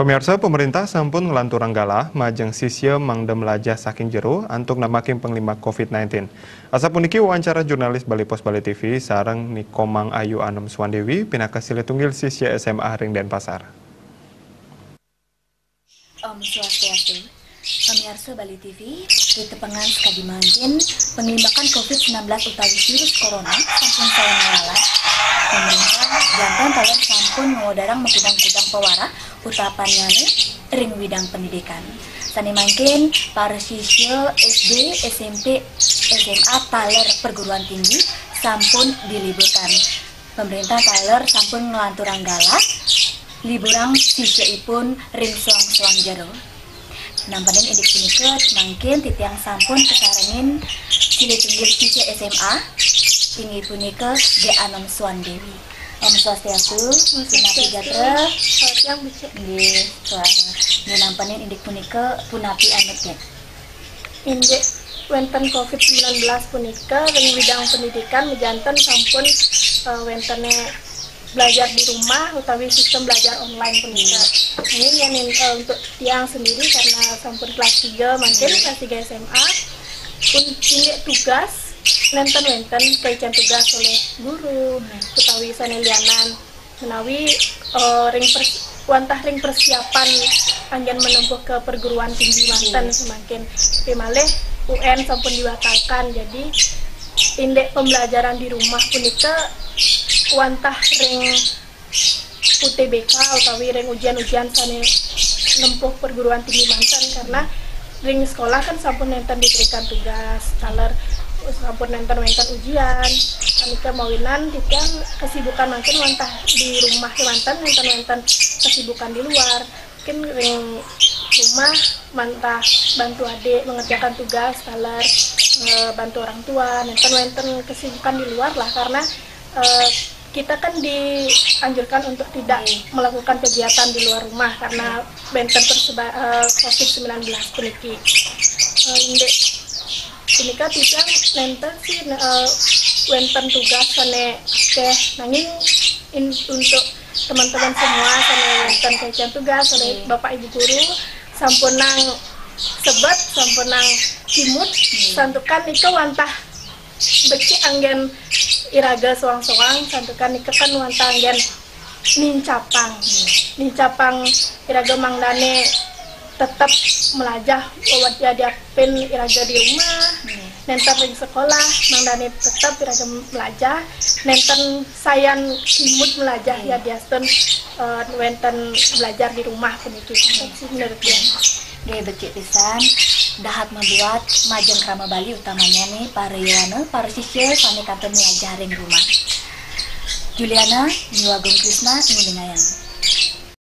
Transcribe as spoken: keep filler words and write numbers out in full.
Pemirsa, pemerintah sampun nglanturang galah majeng sisya mangda mlajah saking jero antuk namakin panglimbak covid nineteen. Asapuniki wawancara jurnalis Bali Post Bali T V sareng Nikomang Ayu Anom Swandewi pinaka silih tunggil sisya S M A ring Denpasar. Om Swastiastu. Pemirsa Bali T V, ditepengan sekadi mangkin, panglimbakan covid sembilan belas utawi virus corona sampun sayan ngalah. Pemerintah janten taler sampun ngawedarang makudang-kudang pawara utapannyane ring widang pendidikan. Sane mangkin, para sisya S D, S M P, S M A taler perguruan tinggi sampun diliburkan. Pemerintah taler sampun nglanturang galah, liburang sisyaipun ring soang-soang jero. Nampanin indik punika, mangkin titiang sampun kasarengin silih tunggil sisya S M A, inggih punika G Anom Swandewi. Om Swastiastu, punapi gatra? Swastiastu, nggih, swaha. Nggih, nampanin indik punika punapi anup, Gek? Indik wenten covid sembilan belas punika ring widang pendidikan majanten sampun eh, wentene belajar di rumah utawi sistem belajar online punika. Ini yang eh, untuk tiang sendiri karena sampun kelas tiga mungkin kelas tiga S M A pun indik tugas nenten wenten kawican tugas oleh guru utawi sane lianan menawi eh, ring pers- wantah ring persiapan anggen menempuh ke perguruan tinggi manten semangkin. Tapi malih U N sampun dibatalkan, jadi indik pembelajaran di rumah punika wantah ring U T B K utawi ring ujian-ujian sane nempuh perguruan tinggi manten karena ring sekolah kan sampun nenten diberikan tugas taler sampun nenten wenten ujian. Punika mawinan titiang kesibukan mangkin wantah di rumah manten nenten wenten kesibukan di luar. Mungkin ring rumah mantah bantu adik mengerjakan tugas taler eh, bantu orang tua nenten wenten kesibukan di luar lah karena eh, kita kan dianjurkan untuk tidak melakukan kegiatan di luar rumah karena benten tersebar eh, covid sembilan belas puniki. Eh, indik punika titiang nenten sih eh, wenten tugas sane akeh nanging in, untuk teman-teman semua sane wenten kawican tugas oleh bapak ibu guru sampunang sebet sampunang kimut santukan nika wantah becik anggen iraga soang-soang santukan nika kan wantah anggen nincapang nincapang iraga mangdane tetep melajah wadiadipin iraga di rumah nenten ring sekolah mangdane tetep iraga melajah nenten sayan kimut melajah yadiastun eh, wenten belajar di rumah puniki. Nenten sih menurut tiang. Nggih, becik pisan. Dahat mabuat majeng krama Bali utamanya nih para yowana, para sisya sami kantun melajah ring rumah. Juliana, Niwagung Krisna, Nguningayang.